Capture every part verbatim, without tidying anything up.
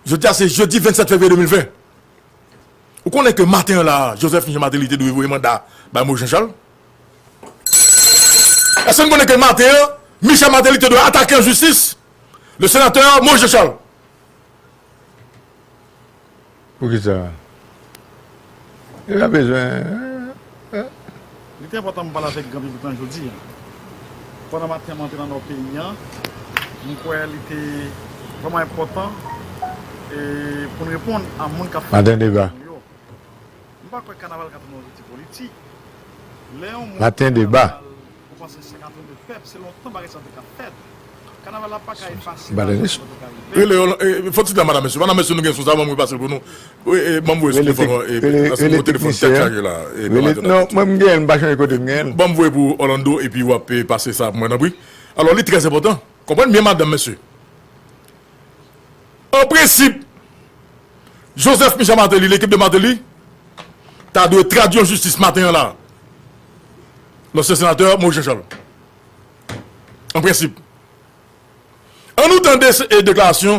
Jodi a se jedi vennsèt fevriye de mil ven. Ou konnen ke maten an la, Joseph Michel Martelly te dwe voye manda bay Moïse Jean Charles? Èske nou konnen ke maten an, Michel Martelly te dwe atake an jistis le senatè Moïse Jean Charles? Poukisa? Li pa bezwen. Li te enpòtan pou m pale avèk gran piblik lan jodi a. Pandan maten an, m antre nan nò peyi an, m kwè li te vrèman enpòtan e pou n reponn a moun k ap fè Maten deba. Yo. M pa kwè kanaval ka tounen yon zouti politik. Lè yon moun Maten deba. Ou panse sa ka twonpe pèp, se lontan bagay sa te ka fèt. Kanaval la pa ka efase Ba de la lis. Rele yo, e, fon ti tan, madan mesye. Madan mesye, nou gen sou sa, ban m repase l pou nou. Wi, e, ban m voye sou Rele telefòn tek- an, e, rele- paske rele mon telefòn teknisyen tèt an. Chaje la. E, Rele madan non, tout. mwen m gen l, m pa chanje kote m gen l. Ban m voye pou Orlando epi w ap, e, pase sa pou mwen, tanpri. Alò, li trè enpòtan. Konprann byen, madan mesye. An prensip, Joseph Michel Martelly, lekip de Martelly, ta dwe tradui an jistis maten an la. Lansyen senatè Moïse Jean Charles. An prensip. An nou tande se- e deklarasyon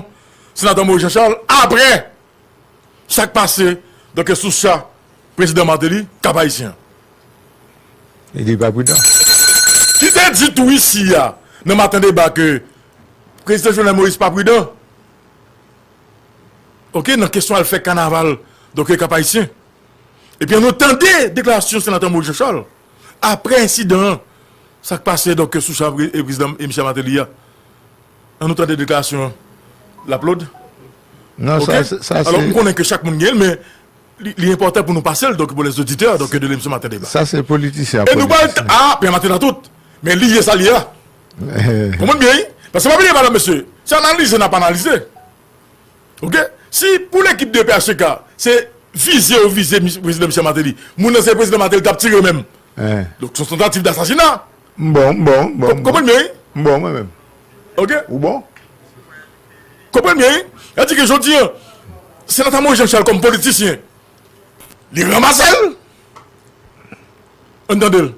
senatè Moïse Jean Charles apre sa k pase, donk, sou cha prezidan Martelly, Kap Ayisyen. Li di pa pridan. Ki te di tou isi a, nan maten deba, ke prezidan Jovenel Moïse pa pridan. Oke, nan kesyon al fè kanaval, donk, Kap Ayisyen. Epi an nou tande deklarasyon senatè Moïse Jean Charles apre ensidan an, sa k pase, donk, sou cha pre- e prezidan e Michel Martelly a. An nou tande deklarasyon an. Laplod? Non, Ok? sa se- sa Alò, m se. konnen ke chak moun gen l, men li, li enpòtan pou nou pase l, donk, pou les auditeurs, donk, de l'émission Maten Deba. Sa se politisyen. E nou pral. Ah, Pè Maten nan tout. Men li ye sa li ye a. Konprann byen, wi? Paske pa bliye, madan mesye, se analize n ap analize. Oke? Si pou lekip de P H T K, se vize yo vize prezidan Michel Martelly, moun nan se prezidan Martelly t ap tire menm. Donk, se yon tantativ dasasina. Bon, bon, bon. Konprann byen, wi? Bon, mwen menm. Oke? Ou bon? Konprann byen, wi? Sa di ke jodi an, senatè Moïse Jean Charles kòm politisyen, li ranmase l. Ann tande l.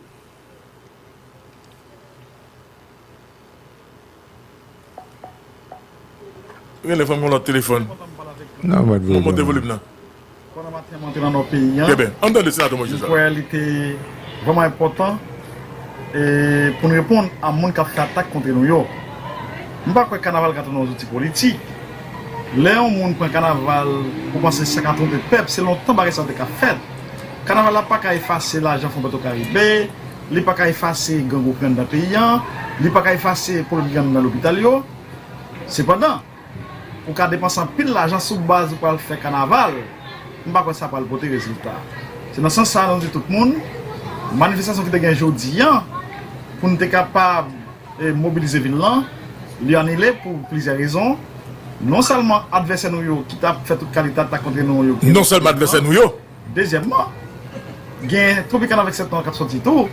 Rele fè m yon lòt telefòn. Non, mwen Mwen monte volim nan. Pandan maten an, m antre nan nò peyi an. Trè byen. Ann tande senatè Moïse M Jean Charles. Kwè li te vrèman enpòtan e pou n reponn a moun k ap fè atak kont nou yo. M pa kwè kanaval ka tounen yon zouti politik. Lè yon moun pran kanaval pou panse sa ka twonpe pèp, se lontan bagay sa te ka fèt. Kanaval la pa ka efase lajan Fon Petro Karibe, li pa ka efase grangou k anndan peyi an, li pa ka efase pwoblèm ki anndan lopital yo. Sepandan, ou ka depanse anpil lajan sou baz ou pral fè kanaval, m pa kwè sa pral pote rezilta. Se nan sans sa a nou di tout moun, manifestasyon ki te gen jodi an, pou n te kapab e, mobilize vil lan, li anile pou plizyè rezon. Non sèlman advèsè nou yo ki t ap fè tout kalite atak kont nou yo. Non sèlman advèsè nou yo. Dezyèmman, gen Tropicana avèk Septan k ap sòti tou.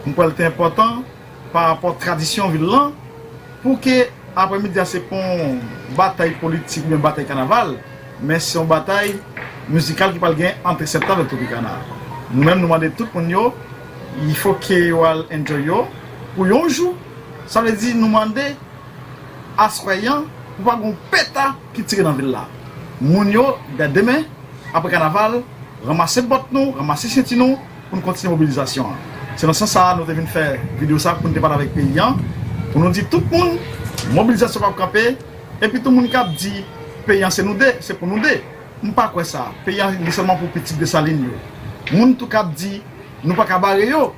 M kwè l te enpòtan pa rapò tradisyon vil lan pou ke aprèmidi a se pa yon batay politik oubyen batay kanaval, men se yon batay mizikal ki pral gen ant Septan avèk Tropicana. Nou menm nou mande tout moun yo, il faut ke yo al enjoy yo pou yon jou. Sa vle di nou mande aswè an pou pa gen yon peta ki tire nan vil la. Moun yo, dè demen, apre kanaval, ranmase bòt nou, ranmase senti nou pou n kontinye mobilizasyon an. Se nan sans sa a nou te vin fè videyo sa pou n te pale avèk peyi an, pou nou di tout moun, mobilizasyon p ap kanpe, epi tout moun k ap di peyi an se nou de, se pou nou de. M pa kwè sa. Peyi an li sèlman pou pitit Desalin yo. Moun tou k ap di nou pa ka bare yo,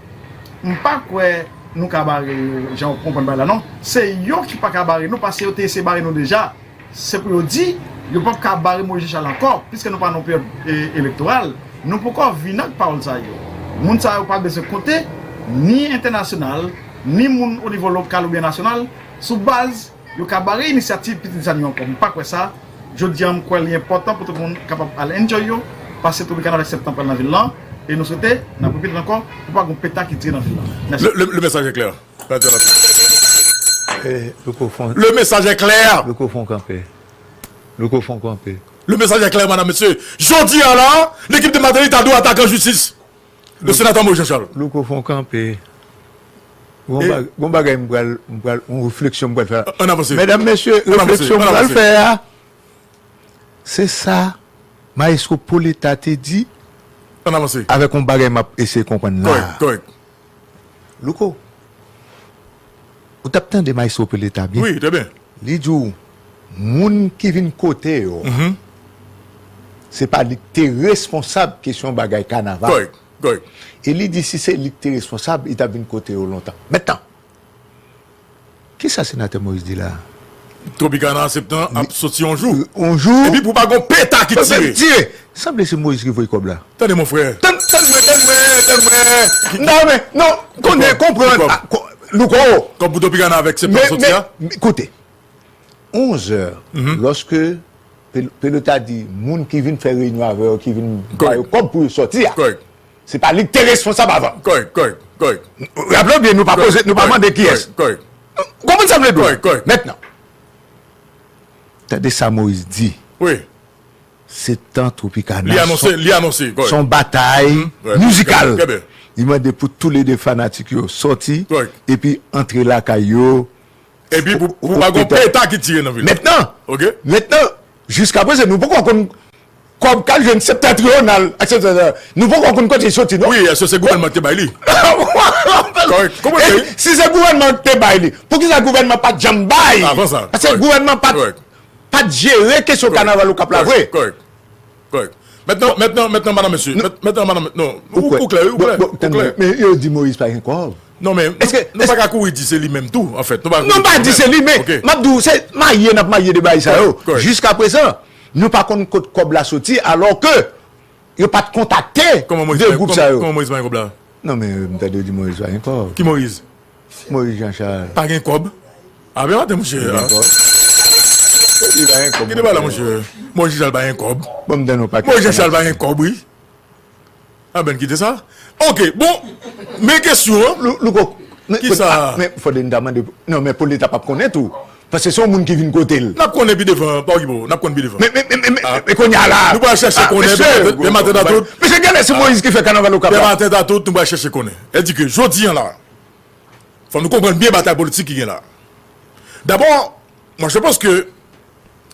m pa kwè nou ka bare yo jan w konprann bagay la non. Se yo ki pa ka bare nou paske yo te eseye bare nou deja. Se pou yo di, yo p ap ka bare Moïse Jean Charles ankò, piske nou pa nan peryòd e, elektoral, nou poko vin ak pawòl sa yo. Moun sa yo pa bezwen konte, ni entènasyonal, ni moun o nivo lokal oubyen nasyonal, sou baz yo ka bare inisyativ pitit Desalin yo ankò. M pa kwè sa. Jodi a, m kwè li enpòtan pou tout moun kapab al enjoy yo, pase Tropicana avèk Septan pral nan vil lan, e nou swete, n ap repete l ankò, pou pa gen yon peta ki tire nan vil lan. Mèsi. Le, le, le message est clair. Eh, Louko fon, Le message est clair. Louko fon kanpe. Louko fon kanpe. Le message est clair, madame, messieurs. Jodi a la, lekip de Martelly ta dwe atake an jistis le senatè Moïse Jean Charles. Louko fon kanpe. Gon E- bag- gon bagay m pral, m pral, yon refleksyon m pral fè. Ann avanse. Medam, mesye, Ann avanse, refleksyon m ann pral avanse. fè a, Se sa Mayestwo Poleta te di. Ann avanse. Avèk yon bagay m ap eseye konprann la. Kòrèk, kòrèk. Louko, ou t ap tande Mayestwo Poleta byen? Wi, trè byen. Li di w, moun ki vin kote yo, se pa li k te responsab kesyon bagay kanaval. Kòrèk, kòrèk. E li di si se li k te responsab, li t ap vin kote yo lontan. Mentnan, kisa senatè Moïse di la? Tropicana Septan ap soti yon jou. Yon jou. Epi pou pa gon peta ki tire. Tire. Sanble se Moïse ki voye kòb la. Tande mon frè. Tann mwen, tann mwen, tann mwen. Non, men, non, konnen, konprann. Louko. Kòb pou Tropicana avèk Septan soti a. Koute, onzè, lòske Pelota di moun ki vin fè reyinyon avè yo, ki vin ba yo kòb pou yo sòti a. Se pa li ki te responsab avan. Kòrèk, kòrèk, kòrèk. Raple w byen, nou pa poze, nou pa mande kiyès. Kòrèk. Konprann sa m vle di w. Mentnan, tande sa Moïse di. Wi. Se tan Tropicana. Li anonse, li anonse. Se yon batay mizikal. Li mande pou toulede fanatik yo sòti epi antre lakay yo. Epi pou, pou pa gon peta ki tire nan vil. Mentnan, mentnan, jiskaprezan, nou poko konn kòb k al jwenn Septentrional. Nou poko konn kote l soti, non? Wi, èske se gouvènman ki te bay li? Si se gouvènman ki te bay li, poukisa gouvènman pa t janm bay? Paske gouvènman pa t jere kesyon kanaval Okap la vre. Kòrèk. Mentnan, mentnan, mentnan, madanm, mesye. Mentnan, madanm, non. Ou klè, wi, ou klè. Ou klè. Men yo di Moïse pa gen kòb. Non, men nou pa ka kouri di se li menm tou, anfèt. Non, pa di se li, men m ap di w, se maye n ap maye de bagay sa yo. Jiskaprezan, nou pa konn kot kòb la soti, alòske yo pa t kontakte de gwoup sa yo. Kòman Moïse pa gen kòb la? Non, men m tande yo di Moïse pa gen kòb. Ki Moïse? Moïse Jean Charles. Pa gen kòb? A, byen maten, monchè. Li pa gen kòb. Ki deba la, monchè? Moïse Jean Charles pa gen kòb. Moïse Jean Charles pa gen kòb, wi. A, ben, kite sa. Ok, bon, men kesyon an. Kisa? Men fòde n ta mande. Non, men Poleta p ap konnen tou. Paske se yon moun ki vin kote l. N ap konnen pi devan, pa okipe w, n ap konn pi devan. Men, men, men, men, men kounye a la. Nou pral chèche konnen. Demen maten ta tout. Mesye, genlè se Moïse ki fè kanaval Okap la. Demen maten ta tout, nou pral chèche konnen. Èdike, jodi a la, fò nou konprann byen batay politik ki gen la. Dabò, mwen, je pense que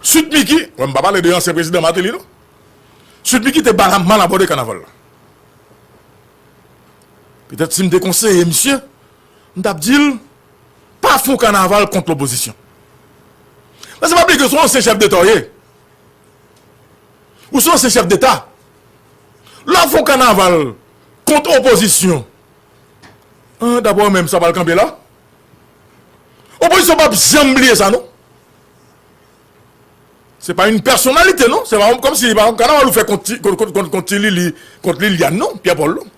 Sweet Micky, mwen, m pa pale de ansyen prezidan Martelly, non. Sweet Micky te mal abòde kanaval la. Petèt si m te konseye misye, m t ap di l, pa fè yon kanaval kont lopozisyon. Paske pa bliye ke se yon ansyen chèf deta w ye. Ou se yon ansyen chèf deta. Lè w ap fè yon kanaval kont opozisyon, an, dabò menm sa pral kanpe la. Opozisyon p ap janm bliye sa, non. Se pa yon pèsonalite, non. Se pa kòmsi se pa yon kanaval ou fè kont Ti, kont, kont, kont, kont Ti Lili, kont Liliane, non, Pierre Paul, non.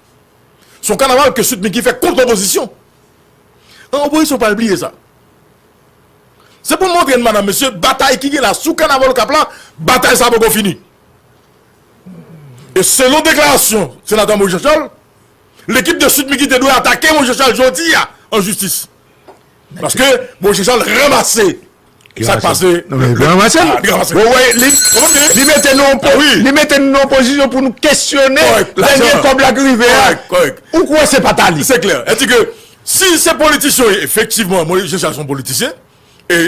Se yon kanaval ke Sweet Micky fè kont lopozisyon. An, opozisyon pa bliye sa. Se pou montre n, madanm, mesye, batay ki gen la sou kanaval Okap la, batay sa poko fini. E selon deklarasyon senatè Moïse Jean Charles, lekip de Sweet Micky te dwe atake Moïse Jean Charles jodi a an jistis. Paske Moïse Jean Charles ranmase sa k pase. Non, men li ranmase l. Bon, wè, li, li mete nou an po-, li mete nou nan pozisyon pou nou kesyone dènye kòb la k rive a. Ou kwè se pa ta li? Se klè. Èdike, si se politisyen, efektivman, Moïse Jean Charles se yon politisyen, e